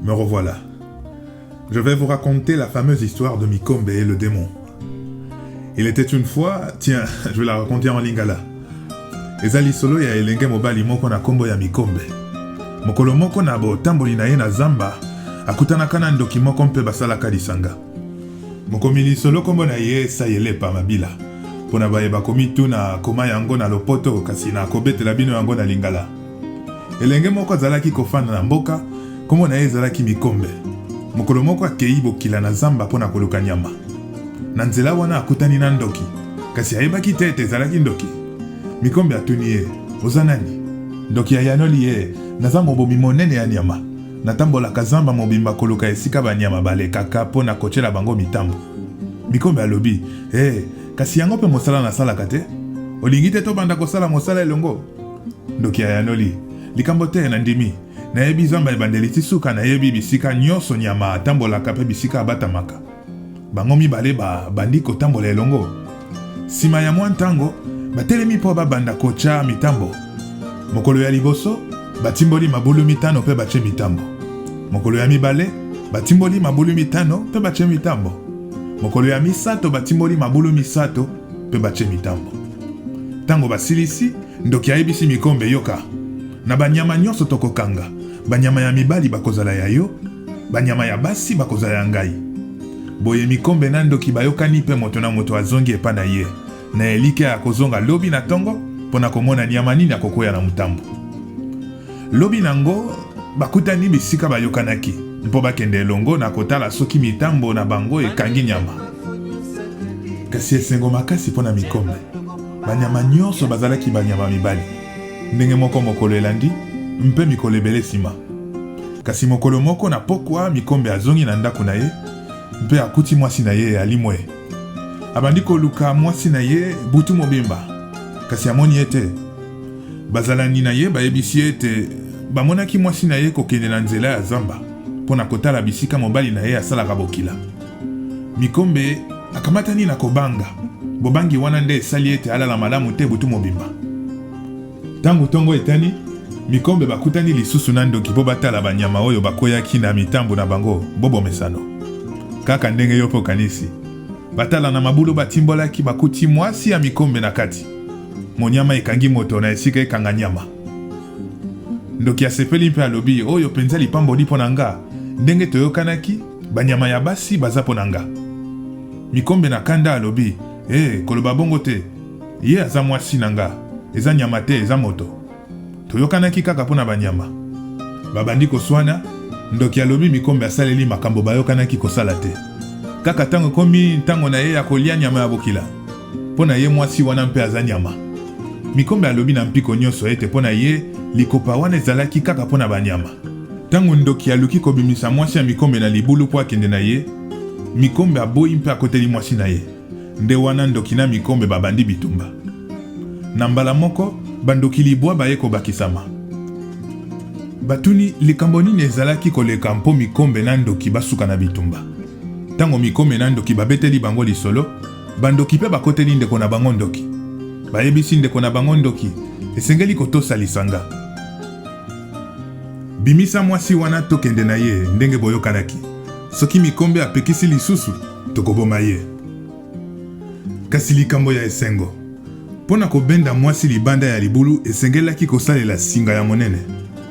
Me revoilà. Je vais vous raconter la fameuse histoire de Mikombe et le démon. Il était une fois, tiens, je vais la raconter en lingala. Eza lisolo ya elenge mobali moko na kombo ya Mikombe. Mokolo moko na botamboli na ye na zamba, akutanaka na ndoki moko mpe basalaka lisanga. Mokomi lisolo kombo na ye Sayelepa Mabila. Mpo na baye bakomituna koma yango na lopoto kasi nakobetela bino yango na lingala. Elenge moko azalaki kofanda na mboka, kombo na ye ezalaki Mikombe. Mokolo moko akei bokila na zamba mpo na koluka nyama. Na nzela wana akutani na ndoki, kasi ayebaki te ete ezalaki ndoki. Mikombe atuni ye, Oza nani? Ndoki ayanoli ye, Naza mobomi monene ya nyama. Natambolaka zamba mobimba koluka esika banyama balekaka mpo na kotyela bango mitambo. Mikombe alobi, Ee, kasi yango mpe mosala nasalaka te? Olingi te tobanda kosala mosala elongo? Ndoki ayanoli, Likambo te, nandimi. Nayebi zamba ebandeli ti suka, nayebi bisika nyonso nyama atambolaka mpe bisika abatamaka. Bango mibale babandi kotambola elongo. Sima ya mwa ntango, batelemi mpo babanda kotya mitambo. Mokolo ya liboso, batimboli mabulu mitano mpe batye mitambo. Mokolo ya mibale, batimboli mabulu mitano mpe batye mitambo. Mokolo ya misato, batimboli mabulu misato mpe batye mitambo. Ntango basilisi, ndoki ayebisi Mikombe, Yoka, na banyama nyonso tokokanga, banyama ya mibali bakozala ya yo, banyama ya basi bakozala ya ngai. Boye Mikombe na ndoki bayokani mpe moto na moto azongi epa na ye, na elikya ya kozonga lobi na tongo mpo na komona nyama nini akokweya na motambo. Lobi na ngo, bakutani bisika bayokanaki mpo bakende elongo na kotala soki mitambo na bango ekangi nyama. Kasi esengo makasi mpo na Mikombe, banyama nyonso bazalaki banyama mibali, ndenge moko mokolo elandi mpe mikolo ebele nsima. Kasi mokolo moko na pokwa, Mikombe azongi na ndako na ye mpe akuti mwasi na ye alimwe. Abandi koluka mwasi na ye butu mobimba, kasi amoni ye te. Bazalani na ye bayebisi ye ete bamonaki mwasi na ye kokende na nzela ya zamba mpo na kotala bisika mobali na ye asalaka bokila. Mikombe akamatani na kobanga, bobangi wana nde esali ete alala malamu te butu mobimba. Ntango ntongo etani, Mikombe bakutani lisusu na ndoki mpo batala banyama oyo bakweyaki na mitambo na bango bo bomesano. Kaka ndenge yo mpe okanisi. Batala na mabulu batimbolaki bakuti mwasi ya Mikombe na kati. Monyama ekangi moto na esika ekanga nyama. Ndoki asepeli mpe alobi, Oyo penza lipamboli mpo na nga, ndenge toyokanaki, banyama ya basi baza mpo na nga. Mikombe na kanda alobi, Ee, koloba bongo te. Ye aza mwasi na nga, eza nyama te, eza moto. Toyokanaki kaka mpo na banyama. Babandi koswana, ndoki alobi Mikombe asaleli makambo bayokanaki kosala te. Kaka ntango ekomi ntango na ye ya kolia nyama ya bokila. Mpo na ye mwasi wana mpe aza nyama. Mikombe alobi na mpiko nyonso ete mpo na ye likopa wana ezalaki kaka mpo na banyama. Ntango ndoki aluki kobimisa mwasi ya Mikombe na libulu mpo akende na ye, Mikombe aboyi mpe akoteli mwasi na ye. Nde wana ndoki na Mikombe babandi bitumba. Na mbala moko, bandoki libwa baye kobakisama. Batuni likambo nini ezalaki koleka mpo Mikombe na ndoki basuka na bitumba. Ntango Mikombe na ndoki babeteli bango lisolo, Bandoki mpe bakoteli ndeko na bango ndoki. Bayebisi ndeko na bango ndoki, esengeli kotosa lisanga. Bimisa mwasi wana tokende na ye ndenge boyokanaki. Soki Mikombe apekisi lisusu, tokoboma ye. Kasi likambo ya esengo, mpo na kobenda mwasi libanda ya libulu esengelaki kosalela singa ya monene,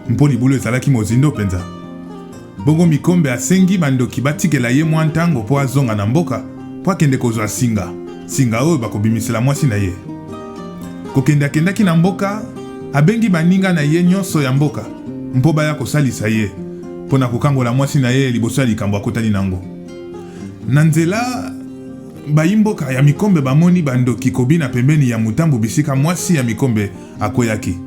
mpo libulu ezalaki mozindo mpenza. Bongo Mikombe asengi bandoki batikela ye mwa ntango mpo azonga na mboka mpo akende kozwa singa, singa oyo bakobimisela mwasi na ye. Kokende akendaki na mboka, abengi baninga na ye nyonso ya mboka mpo baya kosalisa ye mpo na kokangola mwasi na ye liboso ya likambo akutani na yango. Na nzela, bayi-mboka ya Mikombe bamoni bandoki kobina pembeni ya motambo bisika mwasi ya Mikombe akweyaki.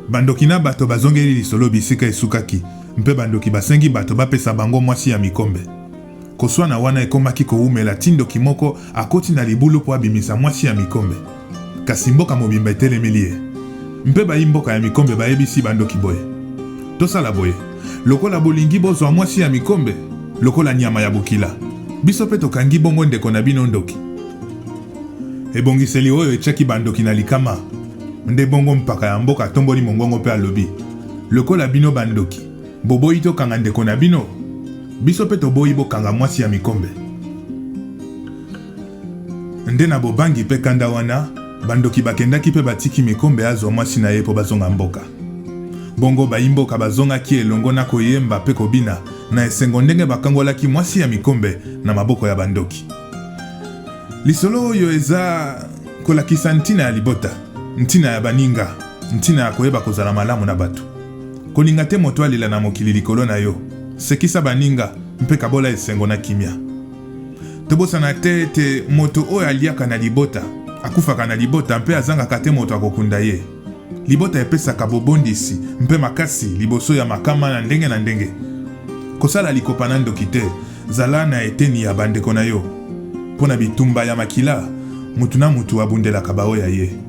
Bandoki na bato bazongeli lisolo bisika esukaki, mpe bandoki basengi bato bapesa bango mwasi ya Mikombe. Koswana wana ekomaki kowumela tii ndoki moko akoti na libulu mpo abimisa mwasi ya Mikombe. Kasi mboka mobimba etelemeli ye. Mpe bayi-mboka ya Mikombe bayebisi bandoki boye, Tosala boye, lokola bolingi bozwa mwasi ya Mikombe lokola nyama ya bokila, biso mpe tokangi bongo ndeko na bino ndoki. Ebongiseli oyo etyaki bandoki na likama. Nde bongo mpaka ya mboka atomboli mongongo mpe alobi, Lokola bino bandoki, Boboyi tokanga ndeko na bino? Biso mpe toboyi bokanga mwasi ya Mikombe. Nde na bobangi mpe kanda wana, bandoki bakendaki mpe batiki Mikombe azwa mwasi na ye mpo bazonga mboka. Bongo bayi-mboka bazongaki elongo na koyemba mpe kobina na esengo ndenge bakangolaki mwasi ya Mikombe na maboko ya bandoki. Lisolo oyo eza kolakisa ntina ya libota, ntina ya baninga, ntina ya koyeba kozala malamu na bato. Kolinga te moto alela na mokili likolo na yo. Sekisa baninga mpe kabola esengo na kimia. Tobosana te ete moto oyo aliaka na libota akufaka na libota mpe azangaka te moto akokunda ye. Libota epesaka bobondisi mpe makasi liboso ya makama na ndenge na ndenge. Kosala likopa na ndoki te, zala na eteni ya bandeko na yo. Mpo na bitumba ya makila, mutu na mutu abundelaka baoyo ya ye.